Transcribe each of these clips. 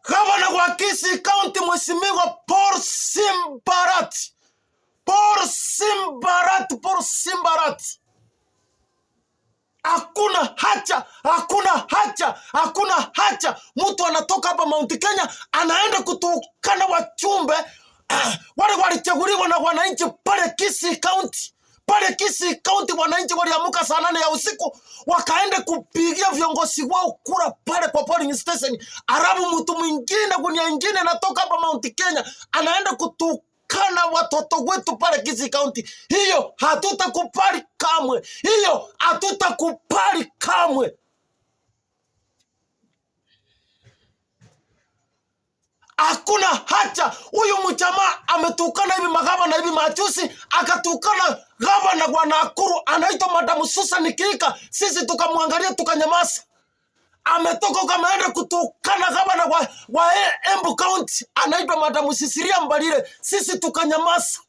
Gavana wa Kisii County Mheshimiwa Paul Simbarati, Paul Simbarati, Paul Simbarati, hakuna hacha, hakuna hacha, hakuna hacha. Mtu anatoka hapa Mount Kenya anaenda kutukana wachumbe wale walichaguliwa na wananchi pale Kisii County. Pale Kisii County wananchi waliamuka saa 8 ya usiku wakaenda kupigia viongozi wao kura pale kwa polling station. Arabu mtu mwingine gunia ingine anatoka hapa Mount Kenya anaenda kutukana watoto wetu pale Kisii County. Hiyo hatutakubali kamwe, hiyo hatutakubali kamwe. Hakuna hacha. Huyu mjamaa ametukana hivi magavana hivi majuzi, akatukana gavana wa Nakuru anaitwa Madam Susan Kihika. Sisi tukamwangalia tukanyamaza. Ametoka kameenda kutukana gavana wa Embu County anaitwa Madam Cecilia Mbarire. Sisi tukanyamaza.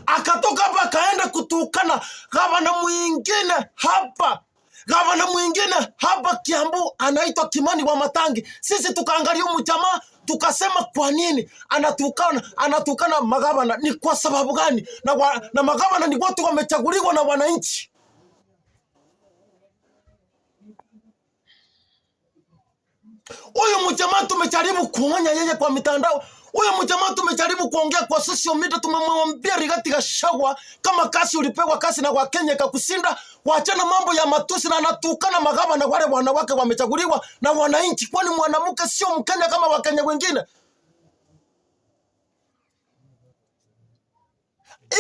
Akatoka hapa akaenda kutukana gavana mwingine hapa, gavana mwingine hapa Kiambu anaitwa Kimani wa Matangi. Sisi tukaangalia huyu jamaa tukasema, kwa nini anatukana magavana? Ni kwa sababu gani? Na magavana ni watu wamechaguliwa na wananchi. Huyu mjamaa tumejaribu kuonya yeye kwa mitandao. Huyu mjamaa tumejaribu kuongea kwa social media, tumemwambia Rigathi Gachagua, kama kazi ulipewa kazi na Wakenya ikakushinda, waachana mambo ya matusi, na anatukana magavana wale wanawake wamechaguliwa na wananchi. Kwani mwanamke sio Mkenya kama Wakenya wengine?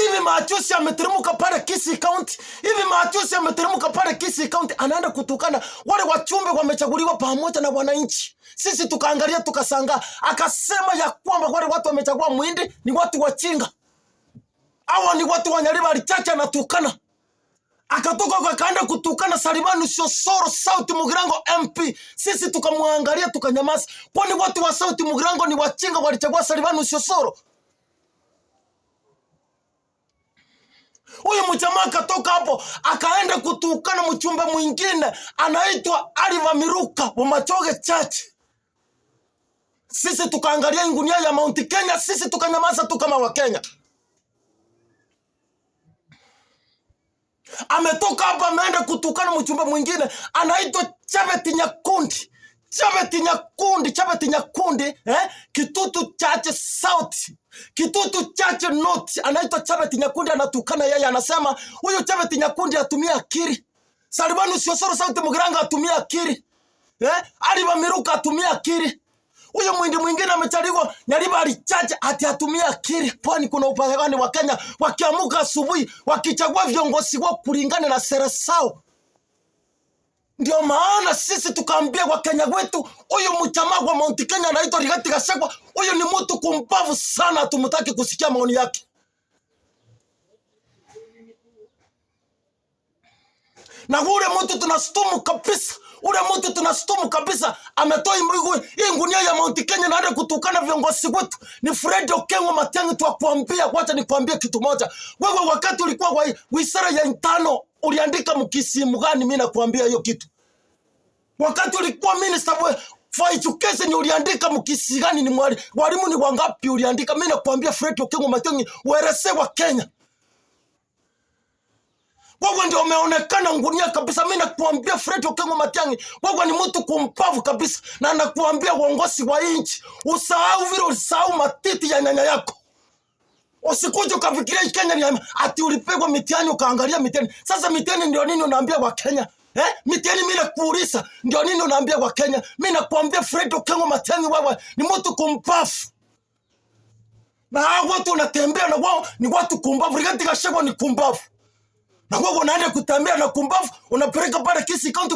Hivi majuzi ameteremka pale Kisii County, hivi majuzi ameteremka pale Kisii County, anaenda kutukana wale wachumbe wamechaguliwa pamoja na wananchi. Sisi tukaangalia tukashangaa, akasema ya kwamba wale watu wamechagua Muhindi ni watu wachinga, hawa ni watu wa Nyaribari Chache, anatukana. Akatoka akaenda kutukana Salimani Sosoro South Mugirango MP. Sisi tukamwangalia tukanyamaza, kwani watu wa South Mugirango ni wachinga walichagua Salimani Sosoro? Huyu mjamaa akatoka hapo akaenda kutukana mchumba mwingine anaitwa Aliva Miruka wa Machoge Church. Sisi tukaangalia ngunia ya Mount Kenya, sisi tukanyamaza tu kama Wakenya. Ametoka hapa ameenda kutukana mchumba mwingine anaitwa Chebet Nyakundi. Chebet Nyakundi, Chebet Nyakundi, Kitutu Church South, Kitutu Church North, anaitwa Chebet Nyakundi, anatukana yeye, anasema huyu Chebet Nyakundi atumia akili. Salibani Sosoro South Mugiranga atumia akili. Aliva Miruka atumia akili. Huyo mwindi mwingine amechaliwa Nyaribari Church ati atumia akili. Kwani kuna upande gani wa Kenya wakiamuka asubuhi wakichagua viongozi wao kulingana na sera zao? Ndio maana sisi tukaambia Wakenya wetu, huyu mjamaa wa Mount Kenya anaitwa Rigathi Gachagua, huyu ni mtu kumbavu sana, hatumtaki kusikia maoni yake. Na ule mtu tunastumu kabisa, ule mtu tunastumu kabisa, ametoa hii ngunia ya Mount Kenya na kutukana viongozi wetu. Ni Fred Okengo Matiang'i. Twakuambia, wacha nikwambie kitu moja. Wewe wakati ulikuwa wa wizara ya intano uliandika mkisimu gani? Mimi nakwambia hiyo kitu. Wakati ulikuwa minister for education uliandika mkisi gani? Ni walimu ni wangapi uliandika? Mimi nakwambia Fred Okengo Matiang'i, ueleze wa Kenya. Wewe ndio umeonekana ngunia kabisa. Mimi nakuambia Fred Okengo Matiang'i, wewe ni mtu kumpavu kabisa, na nakuambia uongozi wa nchi usahau vile usahau matiti ya nyanya yako. Usikuje ukafikiria Kenya ni ati ulipigwa mitihani ukaangalia mitihani. Sasa mitihani ndio nini unaambia wa Kenya? Mitihani mimi nakuuliza ndio nini unaambia wa Kenya? Mimi nakuambia Fred Okengo Matiang'i, wewe ni mtu kumpavu. Na hao watu unatembea na wao ni watu kumbavu. Rigathi Gachagua ni kumbavu. Na wewe unaenda kutembea na kumbavu, unapeleka pale Kisii County.